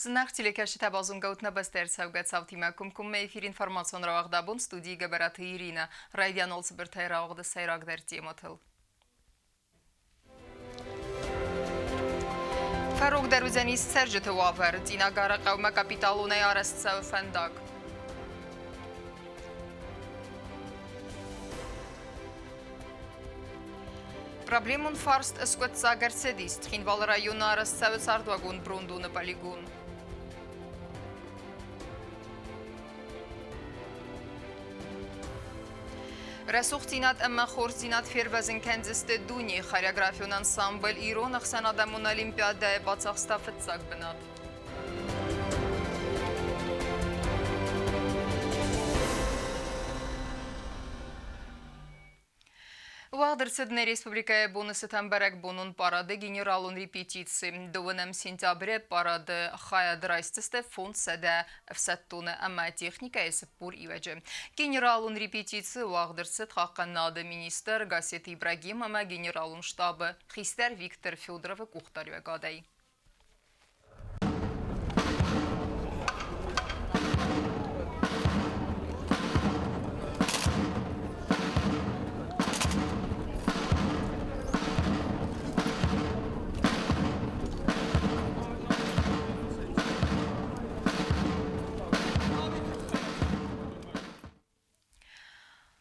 Зынаргъ телекӕсджытӕ базонгӕут нӕ бӕстӕ ӕрцӕугӕ цаутимӕ комкоммӕ эфир информацион рауагъд абон студийы Гӕбӕраты Иринӕ. Райдианыл цыбыртӕй рауагъды сӕйрагдӕр темӕтыл. Фӕрогдӕр уыдзӕнис цӕрджыты уавӕр. Цъинагары хъӕумӕ капиталонӕй арӕзт цӕуы фӕндаг. Проблемон фарст ӕскъуыддзаг ӕрцыдис. Цхинвалы районы арӕзт цӕуы цардуагон брондоны полигон. Рӕсугъддзинад ӕмӕ хорздзинад фервӕзын кӕндзысты дунейы хореографион ансамбль Ирон ӕхсӕнадӕмон олимпиадӕйы бацахста фыццаг бынат. Уагъд ӕрцыд нӕ республикӕйы боны цытӕн бӕрӕгбонон парады генералон репетици. Дыууынӕм сентябры парады хайад райсдзысты 500 ӕфсӕддоны ӕмӕ техникӕйы 40 иуӕджы. Генералон репетици уагъд ӕрцыд хъахъхъӕнынады министр Гассеты Ибрагим ӕмӕ генералон штабы хистӕр Виктор Федоровы къухдариуӕгадӕй.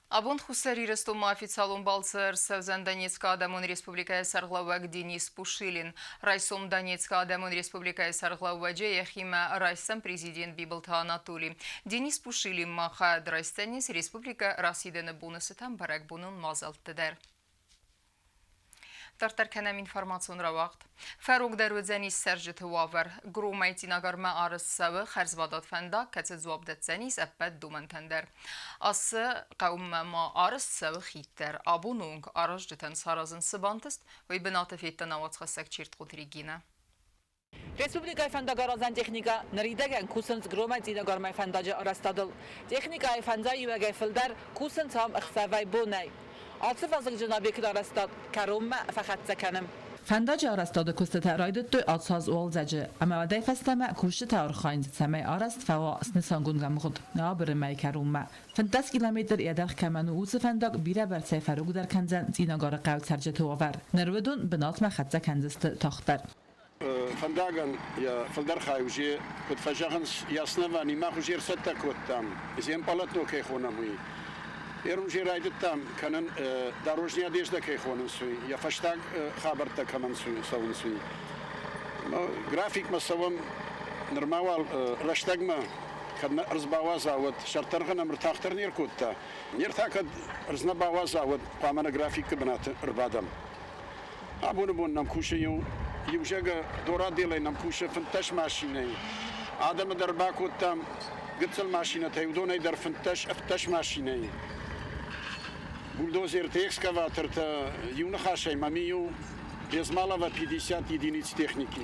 Абон Хуссар Ирыстонмӕ официалон балцы ӕрцӕудзӕн Донецкы Адӕмон Республикӕйы сӕргълӕууӕг Денис Пушилин. Райсом Донецкы Адӕмон Республикӕйы сӕргълӕууӕджы йӕхимӕ райсдзӕн президент Бибылты Анатоли. Денис Пушилин ма хайад райсдзӕнис республикӕ расидӕны боны цытӕн бӕрӕгбонон мадзӕлтты дӕр. Дарддӕр кӕнӕм информацион рауагъд. Фӕрогдӕр уыдзӕнис цӕрджыты уавӕр. Громӕй Цъинагармӕ арӕзт цӕуы хӕрзвадат фӕндаг, кӕцы дзуапп дӕтдзӕнис ӕппӕт домӕнтӕн дӕр. Ацы хъӕумӕ ма арӕзт цӕуы хид дӕр. Абоны онг аразджытӕн саразын цы бантыст, уый бынаты федта нӕ уацхӕссӕг Чертхъоты Регинӕ. Республикӕйы фӕндагаразӕн техникӕ ныридӕгӕн кусынц Громӕй Цъинагармӕ фӕндаджы арӕзтадыл. Техникӕйы фӕндзай иуӕгӕй фылдӕр кусынц ам ӕхсӕвӕй-бонӕй. Ацы вазыгджын объекты арӕзтад кӕронмӕ фӕхӕццӕ кӕны. Фӕндаджы арӕзтады куыстытӕ райдыдтой ацы аз уалдзӕджы, ӕмӕ уӕдӕй фӕстӕмӕ кусджытӕ архайынц, цӕмӕй арӕзт фӕуа снысангонд ӕмгъуыд ноябры мӕйы кӕронмӕ. 15 километр йӕ дӕргъ кӕмӕн у, уыцы фӕндаг бирӕбӕрцӕй фӕрогдӕр кӕндзӕн Цъинагары хъӕуы цӕрджыты уавӕр. Ныр уыдон бынатмӕ хӕццӕ кӕндзысты тагъддӕр. Фӕндагӕн йӕ фылдӕр хай уже, куыд фӕзӕгъынц, йӕ основани мах уже ӕрцӕттӕ кодтам, земполотно кӕй хонӕм, уый. Ер уже райдыдтам кӕнын, дорожная одежда кӕй хонынц, уый, йӕ фӕстаг хабӕрттӕ кӕмӕн цӕуынц, уый. Графикмӕ цӕуӕм нырма уал рӕстӕгмӕ, кӕд нӕ ӕрдз бауадза, уӕд сӕртӕргъын ӕмртагъддӕр не ркодта. Не рта кӕд ӕрдз нӕ бауадза, уӕд хъуамӕ нӕ графикы бынаты ӕрбадӕм. Абоны бон нӕм кусы иу иузӕгӕ дораделӕй нӕм кусы 15 машинӕйы. Адӕмы дӕр бакодтам гыццыл машинӕтӕй, уыдонӕй дӕр 15 машинӕйы. Бульдозертӕ, экскаватортӕ, иу ныхасӕй мӕм иу без малого 50 единиц техники.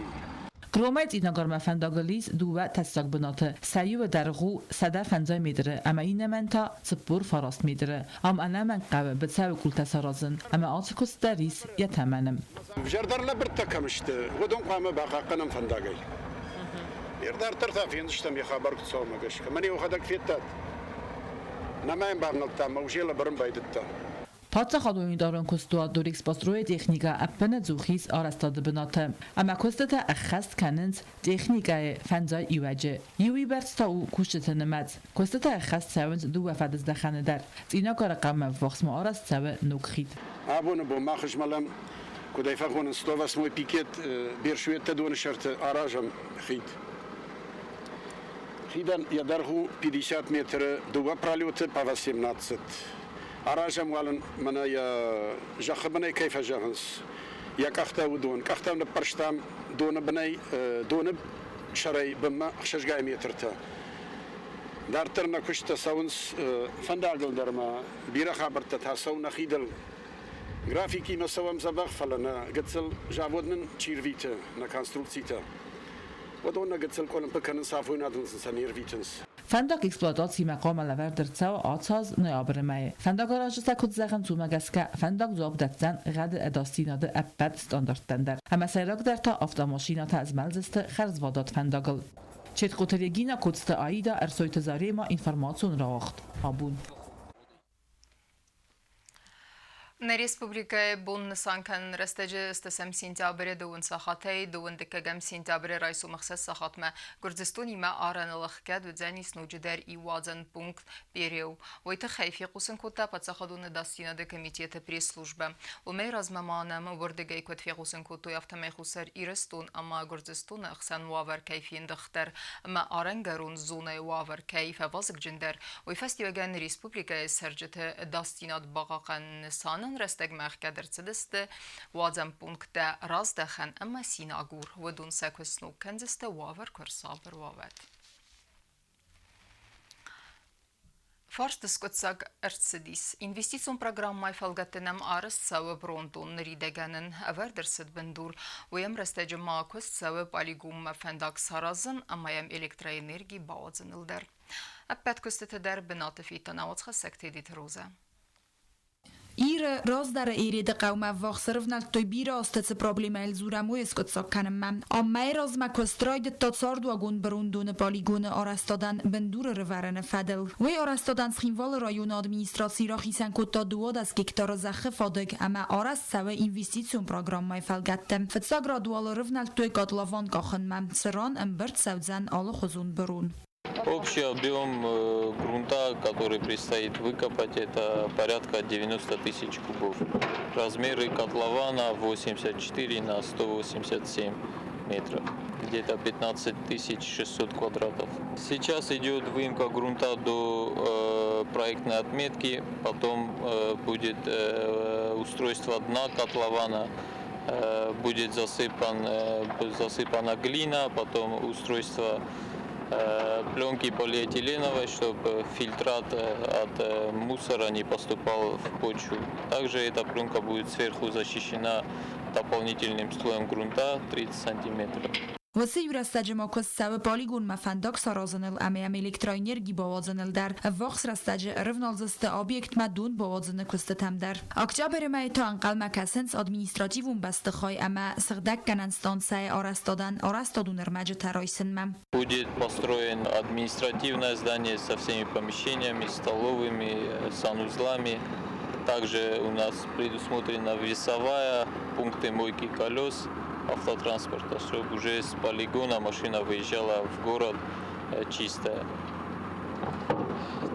Громӕй Цъинагармӕ фӕндагыл ис дыууӕ тӕссаг бынаты, сӕ иуы дӕргъ у 150 метры ӕмӕ иннӕмӕн та 49 метры. Ам ӕнӕмӕнг хъӕуы быцӕуы къултӕ саразын, ӕмӕ ацы куыст дӕр ис йӕ тӕмӕны. Ӕвзӕрдӕр лӕбырдтӕ кӕм сты, уыдон хъуамӕ бахъахъхъӕнӕм фӕндагӕй. Дарддӕр та фендзыстӕм йӕ хабар куыд цӕуы гӕсгӕ. Мӕн йӕхӕдӕг федтат. Нӕма йын бавнӕлдта ӕмӕ уже лӕбырын байдыдта. Паддзахадон унитарон куыстуат Дорэкспострой-ы техникӕ ӕппынӕдзух ис арӕзтады бынаты, ӕмӕ куыстытӕ ӕххӕст кӕнынц техникӕйы фӕндзай иуӕджы. Иуыйбӕрц та у кусджыты нымӕц. Куыстытӕ ӕххӕст цӕуынц дыууӕ фӕдыздӕхӕны дӕр. Цъинагары хъӕумӕ ввахс ма арӕзт цӕуы ног хид. Абоны бон мах змӕлӕм, куыд ӕй фӕхонынц, 108 пикет Бершуеттӕ доны сӕрты аразӕм хид. Хидӕн йӕ дӕргъ у 50 метры, дыууӕ пролеты по 18. Аразӕм уал ын мӕнӕ йӕ зӕххы бынӕй кӕй фӕзӕгъынц, йӕ къӕхтӕ уыдон. Къӕхтӕм ныппӕрстам доны бынӕй, доны сӕрӕй бынмӕ ӕхсӕзгай метртӕ. Дарддӕр нӕ куысттӕ цӕуынц фӕндагыл дӕр ӕмӕ бирӕ хабӕрттӕ та цӕуы нӕ хидыл. Графикимӕ цӕуӕм дзӕбӕх, фӕлӕ нӕ гыццыл завод нын чи рвиты, нӕ конструкцитӕ, уыдон нӕ гыццыл къуылымпы кӕнынц, афойнадыл сын сӕ не рвитынц. Фӕндаг эксплуатацимӕ хъуамӕ лӕвӕрд ӕрцӕуа ацы аз ноябры мӕйы. Фӕндагаразджытӕ куыд зӕгъынц, уымӕ гӕсгӕ фӕндаг дзуапп дӕтдзӕн гъӕды ӕдасдзинады ӕппӕт стандарттӕн дӕр. Ӕмӕ сӕйрагдӕр та автомашинӕтӕ змӕлдзысты хӕрзвадат фӕндагыл. Четкъоты Регина, Коцты Аида, Ӕрсойты Зарема, информацион рауагъд. Абон. Нӕ республикӕйы бон нысан кӕнын рӕстӕджы стӕсӕм сентябры дыууын сахатӕй дыууын дыккӕгӕм сентябры райсом ӕхсӕз сахатмӕ Гуырдзыстонимӕ арӕныл ӕхгӕд уыдзӕнис ноджыдӕр иу уадзӕн пункт Переу. Уый тыххӕй фехъусын кодта Паддзахадон ӕдасдзинады комитеты пресс-службӕ. Уымӕй размӕ ма нӕм уырдыгӕй куыд фехъусын кодтой, афтӕмӕй Хуссар Ирыстон ӕмӕ Гуырдзыстоны ӕхсӕн уавӕр кӕй фендыхдӕр ӕмӕ арӕнгӕрон зонӕйы уавӕр кӕй фӕвазыгджындӕр, Уый фӕстиуӕгӕн республикӕйы цӕрджыты ӕдасдзинад бахъахъхъӕныны нысанӕн рӕстӕгмӕ ӕхгӕд ӕрцыдысты уадзӕн пункттӕ Раздӕхӕн ӕмӕ Синагур. Уыдон сӕ куы сног кӕндзысты, уавӕр куы ӕрсабыр уа, уӕд. Фарст скъуыддзаг ӕрцыдис. Инвестицион программӕйы фӕлгӕтты нӕм арӕзт цӕуы брондон ныридӕгӕн ын ӕвӕрд ӕрцыд бындур. Уый ӕмрӕстӕджы ма куыст цӕуы полигонмӕ фӕндаг саразын ӕмӕ йӕм электроэнерги бауадзыныл дӕр. Ӕппӕт куыстыты дӕр бынаты фидта науӕдзхӕссӕг Тедеты Розӕ. Иры раздӕры Ереды хъӕумӕ ӕввахс ӕрывнӕлдтой бирӕ азты цы проблемӕйыл дзурӕм, уый скъуыддзаг кӕнынмӕ. Ам мӕйы размӕ куыст райдыдта цардуагон бырондоны полигоны арӕзтадӕн бындур ӕрывӕрыны фӕдыл. Уый арӕзтадӕн Цхинвалы районы администраци рахицӕн кодта 12 гектары зӕххы фадыг ӕмӕ арӕзт цӕуы инвестицион программӕйы фӕлгӕтты. Фыццаг рад уал ӕрывнӕлдтой котлован къахынмӕ, цыран ӕмбырд цӕудзӕн алыхуызон бырон. Общий объем грунта, который предстоит выкопать, это порядка 90 тысяч кубов. Размеры котлована 84 на 187 метров, где-то 15 600 квадратов. Сейчас идет выемка грунта до проектной отметки, потом будет устройство дна котлована, будет засыпана глина, потом устройство пленки полиэтиленовой, чтобы фильтрат от мусора не поступал в почву. Также эта пленка будет сверху защищена дополнительным слоем грунта 30 сантиметров. Уыцы иу рӕстӕджы ма куыст цӕуы полигонмӕ фӕндаг саразыныл ӕмӕ йӕм электроэнерги бауадзыныл дӕр. Ӕввахс рӕстӕджы ӕрывналдзысты объектмӕ дон бауадзыны куыстытӕм дӕр. Октябры мӕйы та ӕнхъӕлмӕ кӕсынц административон бӕстыхай ӕмӕ сыгъдӕггӕнӕн станцӕйы арӕзтадӕн арӕзтадон ӕрмӕджытӕ райсынмӕ. Будет построен административное здание со всеми помещениями, столовыми, санузлами. Также у нас предусмотрена весовая, пункты мойки колес автотранспорта, чтобы уже с полигона машина выезжала в город чистая.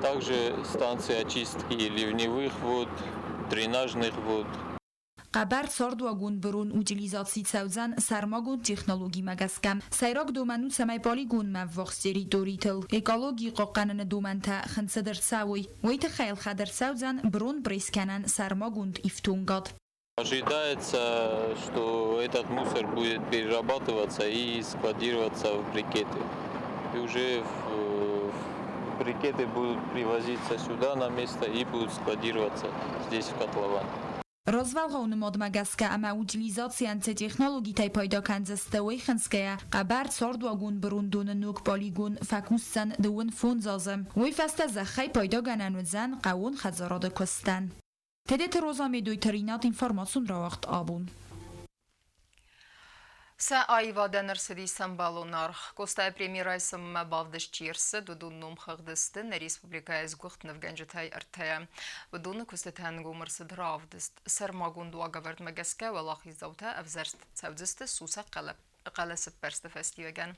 Также станции очистки ливневых вод, дренажных вод. Хъӕбӕр цардуагон бырон утилизаци цӕудзӕн сӕрмагонд технологимӕ гӕсгӕ. Сӕйраг домӕн у, цӕмӕй полигонмӕ ӕввахс территоритыл экологийы хъахъхъӕныны домӕнтӕ хынцыд ӕрцӕуой. Уый тыххӕй ӕлхӕд ӕрцӕудзӕн бырон пресс кӕнӕн сӕрмагонд ифтонгад. Ожидается, что этот мусор будет перерабатываться и складироваться в брикеты. И уже в брикеты будут привозиться сюда на место и будут складироваться здесь в котловане. Развӕлгъау нымадмӕ гӕсгӕ ӕмӕ утилизацийӕн цы технологитӕй пайда кӕндзысты, уый хынцгӕйӕ, хъӕбӕр цардуагон бырондоны ног полигон фӕкусдзӕн 25 азы. Уый фӕстӕ зӕххӕй пайдагӕнӕн уыдзӕн хъӕууон хӕдзарады куыстӕн. Тедеты Роза Медойты Ринат информацион рауагъд абон. Сӕ аивадӕн ӕрцыди сӕмбӕлон аргъ. Къостайы преми райсынмӕ бавдыст чи ӕрцыд, уыдон номхыгъды сты нӕ республикӕйы сгуыхт нывгӕнджытӕй ӕртӕйӕ. Уыдоны куыстытӕ ӕнгом ӕрцыд равдыст. Сӕрмагонд уагӕвӕрдмӕ гӕсгӕ уӕлахиздзаутӕ ӕвзӕрст цӕудзысты сусӕг хъӕлӕсӕппӕрсты фӕстиуӕгӕн.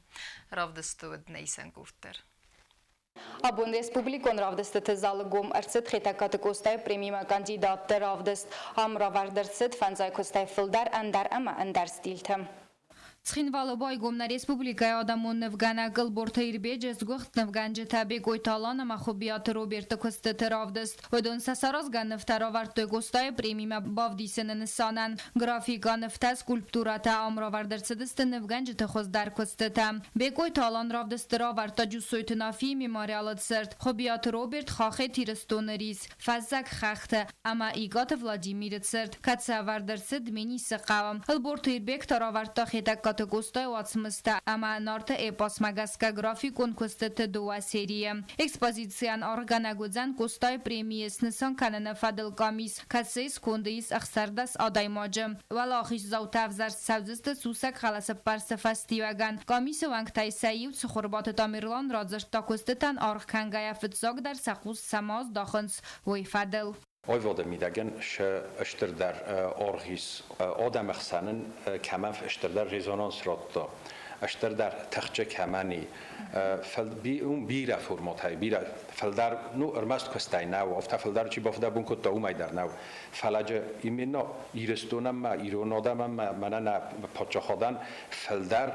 Равдысты уыд нӕ исӕн къорд дӕр. Абон республикон равдыстыты залы гом ӕрцыд Хетӕгкаты Къостайы премимӕ кандидатты равдыст. Ам равӕрд ӕрцыд фӕндзай куыстӕй фылдӕр ӕндӕр ӕмӕ ӕндӕр стильты. Цхинвалы байгом нӕ республикӕйы адӕмон нывгӕнӕг Ӕлборты Ирбеджы сгуыхт нывгӕнджытӕ Бекъойты Алан ӕмӕ Хуыбиаты Роберты куыстыты равдыст. Уыдон сӕ саразгӕ нывтӕ равӕрдтой Къостайы премимӕ бавдисыны нысанӕн. Графикӕ, нывтӕ, скульптурӕтӕ ам равӕрд ӕрцыдысты нывгӕнджыты хуыздӕр куыстытӕ. Бекъойты Алан равдысты равӕрдта Джусойты Нафийы мемориалы цырт, Хуыбиаты Роберт Хахет Ирыстоны рис, Фӕззӕг хӕхтӕ ӕмӕ Икъаты Владимиры цырт, кӕцы ӕвӕрд ӕрцыд Дменисы хъӕуы. Ӕлборты Ирбег та равӕрдта Хетӕгкаты Хетӕгкаты Къостайы уацмыстӕ ӕмӕ Нарты эпосмӕ гӕсгӕ графикон куыстыты дыууӕ серийы. Экспозицийӕн аргъгӕнӕг уыдзӕн Къостайы премийы снысан кӕныны фӕдыл къамис, кӕцыйы сконды ис 16 адӕймаджы. Уӕлахиздзаутӕ ӕвзӕрст цӕудзысты сусӕг хъӕлӕсӕппӕрсты фӕстиуӕгӕн. Къамисы уӕнгтӕй сӕ иу Цыхуырбаты Тамерлан радзырдта куыстытӕн аргъ кӕнгӕйӕ фыццагдӕр сӕ хъус цӕмӕ аздахынц, уый фӕдыл. Аивады мидӕгӕн се стырдӕр аргъ ис адӕмы хсӕнӕн кӕмӕн стырдӕр резонанс радта, стырдӕр тыхджы кӕмӕн и. Уым бирӕ форматӕй, бирӕ фылдӕр, ну, ӕрмӕст куыстӕй нӕу, афтӕ фылдӕр чи бафыдӕбон кодта, уымӕй дӕр нӕу. Фӕлӕ именно Ирыстонӕн ма, ирон адӕмӕн ма, мӕнӕ нӕ паддзахадӕн фылдӕр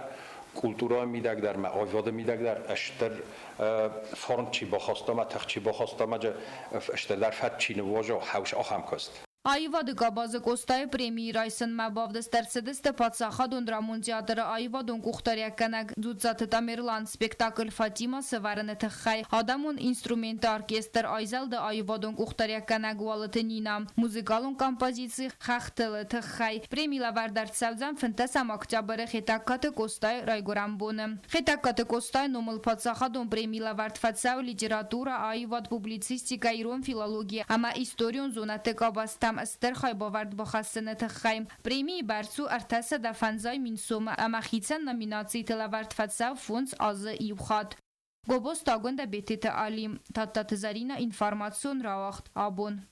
культурӕйы мидӕг дӕр ма, аивады мидӕг дӕр стыр фарн чи бахаста ӕмӕ тых чи бахаста ӕмӕ стырдӕр фӕд чи ныууадза, хӕус ахӕм куыст. Аивады къабазы Къостайы премийы райсынмӕ бавдыст ӕрцыдысты Паддзахадон драмон театры аивадон къухдариуӕггӕнӕг Дзуццаты Тамерлан спектакль «Фатима» сӕвӕрыны тыххӕй, адӕмон инструментты оркестр «Айзӕлд-ы аивадон къухдариуӕггӕнӕг Уалыты Нина, музыкалон композици «Хӕхтыл-ы тыххӕй. Преми лӕвӕрд ӕрцӕудзӕн 15 октябры Хетӕгкаты Къостайы райгуырӕн боны. Хетӕгкаты Къостайы номыл паддзахадон преми лӕвӕрд фӕцӕуы литературӕ, аивад, публицистикӕ, ирон филологи ӕмӕ историон зонӕдты къабӕзтӕм стыр хайбавӕрд бахӕссыны тыххӕй. Премийы бӕрц у 350 000 сомы ӕмӕ хицӕн номинациты лӕвӕрд фӕцӕуы фондз азы иу хатт. Гобозты Агуындӕ Бететы Алим, Тадтаты Зӕринӕ информацион рауагъд «Абон».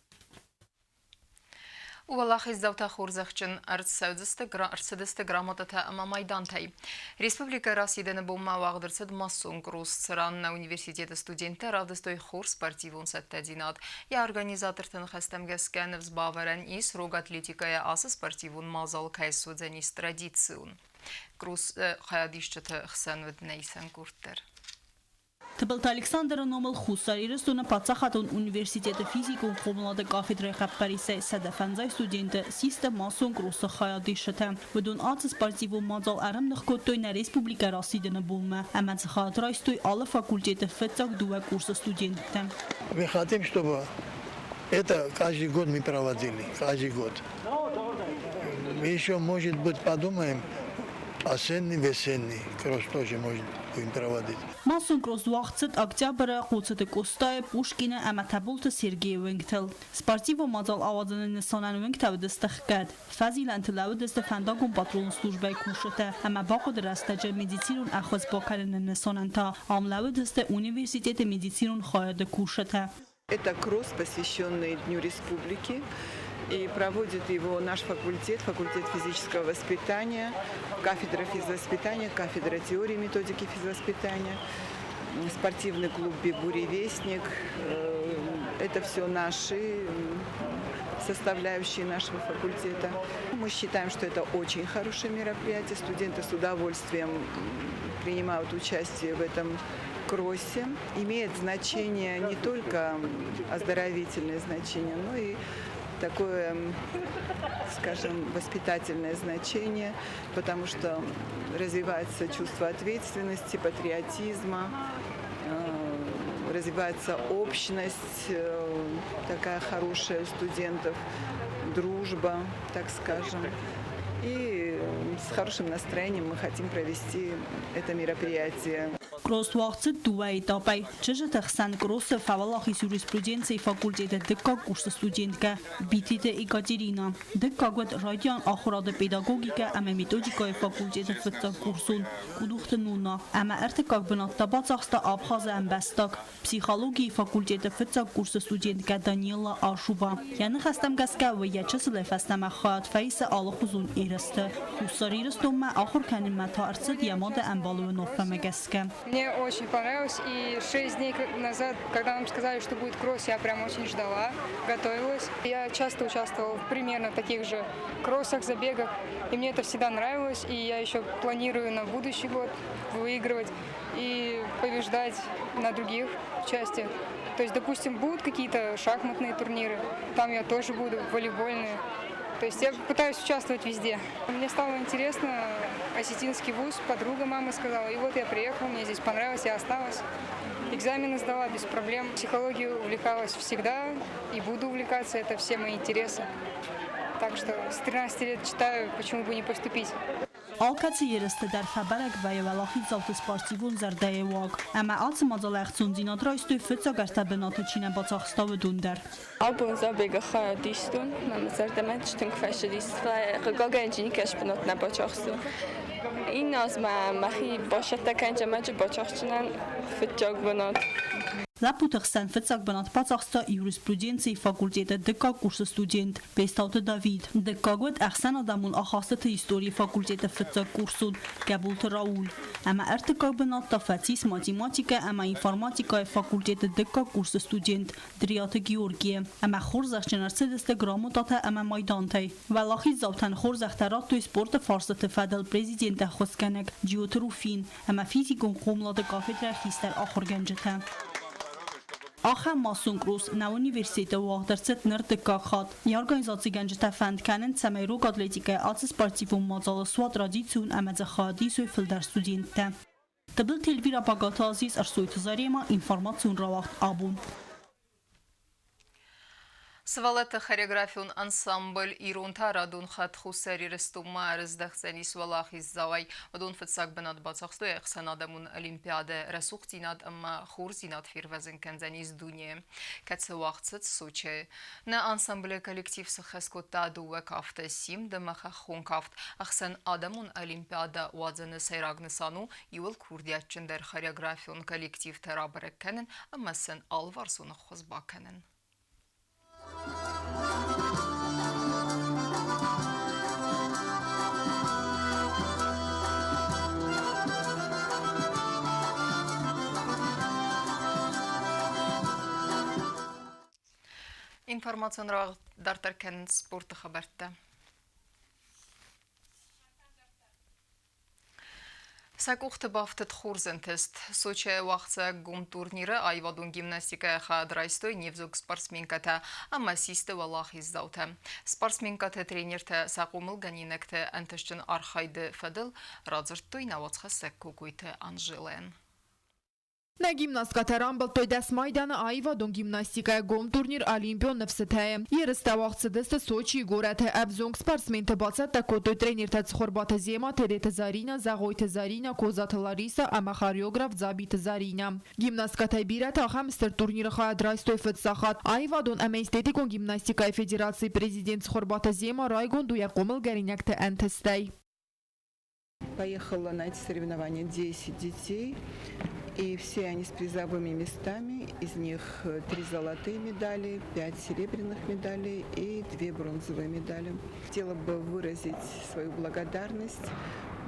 Уӕлахиздзаутӕ хорзӕхджын ӕрцыдысты грамотатӕ ӕмӕ майдантӕй. Республикӕ расидӕны бонмӕ уагъд ӕрцыд массон кросс, цыран нӕ университеты студенттӕ равдыстой хорз спортивон цӕттӕдзинад. Йӕ организаторты ныхӕстӕм гӕсгӕ ныфс бавӕрӕн ис, рог атлетикӕйӕ ацы спортивон мадзал кӕй суыдзӕнис традицион. Кросс хайадисджыты хсӕн уыд нӕ исӕн къорд дӕр. Тыбылты Александры номыл Хуссар Ирыстоны паддзахадон университеты физикон хъомылады кафедрӕйы хъӕппӕрисӕй 150 студенты систы массон кроссы хайадисджытӕ. Уыдон ацы спортивон мадзал ӕрӕмных кодтой нӕ республикӕ расидыны бонмӕ ӕмӕ дзы хайад райстой алы факультеты фыццаг дыууӕ курсы студенттӕ. Мы хотим, чтобы это каждый год мы проводили, каждый год. Мы еще, может быть, подумаем, осенний, весенний кросс тоже может будем проводить. Массон кросс уагъд цыд октябры Хъоцыты Къостайы, Пушкины ӕмӕ Тӕболты Сергейы уынгтыл. Спортивон мадзал ауадзыны нысанӕн уынгтӕ уыдысты хгӕд. Фӕзилӕнты лӕууыдысты фӕндагон патрулон службӕйы кусджытӕ ӕмӕ бахъуыды рӕстӕджы медицинон ӕххуыс бакӕныны нысанӕн та ам лӕууыдысты университеты медицинон хайады кусджытӕ. Это кросс, посвященный Дню Республики. И проводит его наш факультет, факультет физического воспитания, кафедра физвоспитания, кафедра теории и методики физвоспитания, спортивный клуб «Буревестник». Это все наши составляющие нашего факультета. Мы считаем, что это очень хорошее мероприятие. Студенты с удовольствием принимают участие в этом кроссе. Имеет значение не только оздоровительное значение, но и такое, скажем, воспитательное значение, потому что развивается чувство ответственности, патриотизма, развивается общность такая хорошая у студентов, дружба, так скажем. И с хорошим настроением мы хотим провести это мероприятие. Кросс уагъд цыд дыууӕ этапӕй. Чызджыты хсӕн кроссы фӕуӕлахиз юриспруденцийы факультеты дыккаг курсы студенткӕ Бититы Екатерина. Дыккаг уыд райдиан ахуырады педагогикӕ ӕмӕ методикӕйы факультеты фыццаг курсон Къудухты Нуна. Ӕмӕ ӕртыккаг бынат та бацахста Абхазы ӕмбӕстаг, психологийы факультеты фыццаг курсы студенткӕ Даниэла Ашуба. Йӕ ныхӕстӕм гӕсгӕ уый йӕ чысылӕй фӕстӕмӕ хайад фӕисы алыхуызон ерысты. Хуссар Ирыстонмӕ ахуыр кӕнынмӕ та ӕрцыд йӕ мады ӕмбалы уынаффӕмӕ гӕсгӕ. Мне очень понравилось. И 6 дней назад, когда нам сказали, что будет кросс, я прям очень ждала, готовилась. Я часто участвовала в примерно таких же кроссах, забегах, и мне это всегда нравилось. И я еще планирую на будущий год выигрывать и побеждать на других частях. То есть, допустим, будут какие-то шахматные турниры, там я тоже буду, волейбольные. То есть я пытаюсь участвовать везде. Мне стало интересно осетинский вуз, подруга мамы сказала. И вот я приехала, мне здесь понравилось, я осталась. Экзамены сдала без проблем. Психологией увлекалась всегда и буду увлекаться, это все мои интересы. Так что с 13 лет читаю, почему бы не поступить. Алкӕцы ерысты дӕр фӕбӕрӕг вӕййы уӕлахиздзауты спортивон зӕрдӕйы уаг. Ӕмӕ ацы мадзалы ӕхцондзинад райстой фыццаг ӕртӕ бынаты чи нӕ бацахста, уыдон дӕр. Абон забега хайад истон, мӕ зӕрдӕмӕ тынг фӕцыдис, фӕлӕ хъыгагӕн чи никӕцы бынат нӕ бацахстон. Иннӕ аз ма мӕхи бацӕттӕ кӕнджы ӕмӕ бацахсдзынӕн фыццаг бынат. Лӕппуты хсӕн фыццаг бынат бацахста юриспруденцийы факультеты дыккаг курсы студент Бестауты Давид. Дыккаг уыд ӕхсӕнадӕмон ахастыты историйы факультеты фыццаг курсон Гӕбулты Рауль. Ӕмӕ ӕртыккаг бынат та фӕцис математикӕ ӕмӕ информатикӕйы факультеты дыккаг курсы студент Дриаты Георгийы. Ӕмӕ хорзӕхджын ӕрцыдысты грамотатӕ ӕмӕ майдантӕй. Уӕлахиздзаутӕн хорзӕхтӕ радтой спорты фарстыты фӕдыл президенты ӕххуысгӕнӕг Джиоты Руфин ӕмӕ физикон хъомылады кафедрӕйы хистӕр ахуыргӕнджытӕ. Ахӕм массон кросс нӕ университеты уагъд ӕрцыд ныр дыккаг хатт. Йӕ организацигӕнджытӕ фӕнд кӕнынц, цӕмӕй рог атлетикӕйы ацы спортивон мадзалы суа традицион ӕмӕ дзы хайад исой фылдӕр студенттӕ. Тыбылты Эльвира Багаты Азиз, Ӕрсойты Зарема, информацион рауагъд абон. Сывӕллӕтты хореографион ансамбль «Ирон та радон хатт Хуссар Ирыстонмӕ ӕрыздӕхдзӕнис уӕлахиздзауӕй. Уыдон фыццаг бынат бацахстой ӕхсӕнадӕмон олимпиадӕ «Рӕсугъддзинад ӕмӕ хорздзинад фервӕзын кӕндзӕнис дуне», кӕцы уагъд цыд Сочӕйы. Нӕ ансамблы коллектив сыххӕст кодта дыууӕ кафты «Симд» ӕмӕ «Хӕххон кафт». Ӕхсӕнадӕмон олимпиадӕ уадзыны сӕйраг нысан у иууыл курдиатджындӕр хореографион коллективтӕ рабӕрӕг кӕнын ӕмӕ сын алыварсон ӕххуыс бакӕнын. Информацион рауагъд дарддӕр кӕнынц спорты хабӕрттӕ. Сӕ къухты бафтыд хорз ӕнтыст. Сочӕйы уагъдцӕуӕг гом турниры аивадон гимнастикӕйы хайад райстой не взонг спортсменкӕтӕ ӕмӕ систы уӕлахиздзаутӕ. Спортсменкӕты тренертӕ сӕ хъомылгӕнинӕгты ӕнтыстджын архайды фӕдыл радзырдтой нӕ уацхӕссӕг Кокойты Анжелӕйӕн. Нӕ гимнасткӕтӕ рамбылдтой дӕс майданы аивадон гимнастикӕйӕ гом турнир «Олимпион ныфсытӕ-йы». Ерыстӕ уагъд цыдысты Сочийы горӕты. Ӕвзонг спортсментӕ бацӕттӕ кодтой тренертӕ Цхуырбаты Зема, Тереты Заринӕ, Зӕгъойты Заринӕ, Козаты Ларисӕ ӕмӕ хореограф Дзабиты Заринӕ. Гимнасткӕтӕй бирӕтӕ ахӕм стыр турниры хайад райстой фыццаг хатт. Аивадон ӕмӕ эстетикон гимнастикӕйы федерацийы президент Цхуырбаты Зема райгонд у йӕ хъомылгӕнинӕгты ӕнтыстӕй. Поехало на эти соревнования 10 детей, и все они с призовыми местами. Из них три золотые медали, пять серебряных медалей и две бронзовые медали. Хотела бы выразить свою благодарность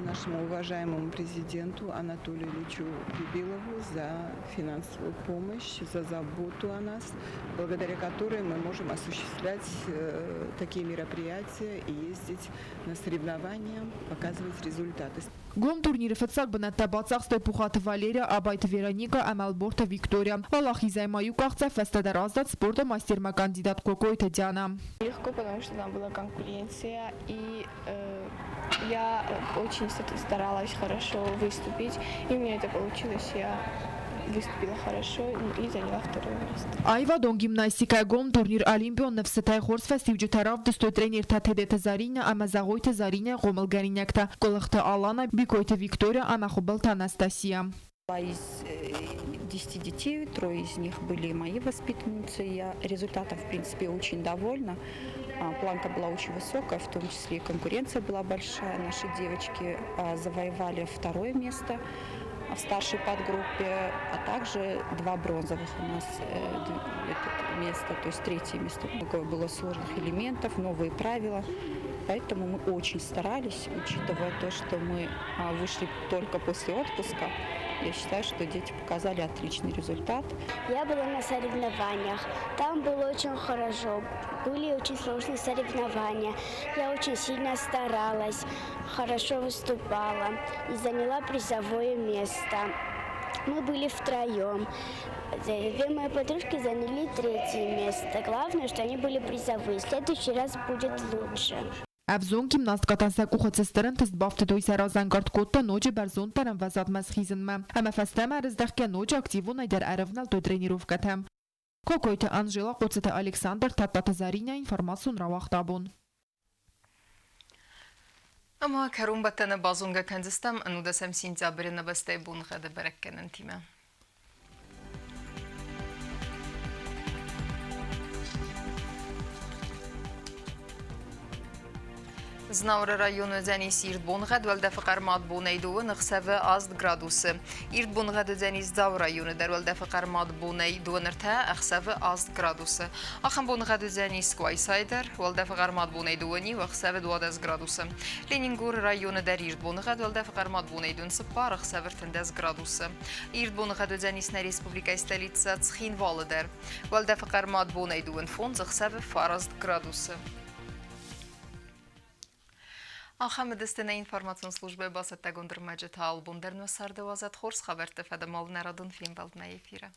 нашему уважаемому президенту Анатолию Ильичу Бибилову за финансовую помощь, за заботу о нас, благодаря которой мы можем осуществлять такие мероприятия и ездить на соревнования, показывать результаты. Гом турниры фыццаг бынӕттӕ бацахстой Пухаты Валерия, Абайты Вероника ӕмӕ Ӕлборты Виктория. Уӕлахизӕй ма иу къахдзӕф фӕстӕдӕр аздад спорты мастермӕ кандидат Кокойты Диана. Легко, потому что там была конкуренция, и я очень старалась хорошо выступить, и у меня это получилось. Я выступила хорошо и заняла второе место. Аивадон гимнастикӕйӕ гом турнир Олимпион ныфсытӕй хорз фӕстиуджытӕ равдыстой тренертӕ Тедеты Заринӕ ӕмӕ Зӕгъойты Заринӕйы хъомылгӕнинӕгтӕ Къуылыхты Алана, Бикойты Виктория ӕмӕ Хуыбылты Анастасия. Из 10 детей, трое из них были мои воспитанницы. Я результатом, в принципе, очень довольна. Планка была очень высокая, в том числе и конкуренция была большая. Наши девочки завоевали второе место в старшей подгруппе, а также два бронзовых у нас места, то есть третье место. Много было сложных элементов, новые правила. Поэтому мы очень старались, учитывая то, что мы вышли только после отпуска. Я считаю, что дети показали отличный результат. Я была на соревнованиях. Там было очень хорошо. Были очень сложные соревнования. Я очень сильно старалась, хорошо выступала и заняла призовое место. Мы были втроем. Две мои подружки заняли третье место. Главное, что они были призовые. В следующий раз будет лучше. Ӕвзонг гимнасткӕтӕн сӕ къухы цы стыр ӕнтыст бафтыдтой, сӕ разӕнгард кодта ноджы бӕрзонддӕр ӕмвӕзадмӕ схизынмӕ. Ӕмӕ фӕстӕмӕ ӕрыздӕхгӕ ноджы активонӕй дӕр ӕрӕвнӕлдтой тренировкӕтӕм. Кокойты Анжела, Хъоцыты Александр, Тадтаты Заринӕ информацион рауагъд абон. Ӕмӕ кӕронбӕттӕны базонгӕ кӕндзыстӕм 19 сентябры нӕ бӕстӕйы боныгъӕды бӕрӕггӕнӕнтимӕ. Знауыры районы уыдзӕнис ирд боныгъӕд, уӕлдӕфы хъӕрмад бонӕй дыууын, ӕхсӕвы 8 градусы. Ирд боныгъӕд уыдзӕнис Дзауы районы дӕр, уӕлдӕфы хъӕрмад бонӕй дыууын ӕртӕ, ӕхсӕвы 8 градусы. Ахӕм боныгъӕд уыдзӕнис Къуайсайы дӕр, уӕлдӕфы хъӕрмад бонӕй дыууын иу, ӕхсӕвы 12 градусы. Ленингоры районы дӕр ирд боныгъӕд, уӕлдӕфы хъӕрмад бонӕй дыууын цыппар, ӕхсӕвы 13 градусы. Ирд боныгъӕд уыдзӕнис нӕ республикӕйы столицӕ Цхинвалы дӕр. Уӕлдӕфы хъӕрмад бонӕй дыууын фондз, ӕхсӕвы 9 градусы. Ахӕм уыдысты нӕ информацион службӕйы бацӕттӕгонд ӕрмӕджытӕ. Албон дӕр нӕ царды уадзӕд хорз хабӕртты фӕдыл нӕ радон фембӕлдмӕ эфиры.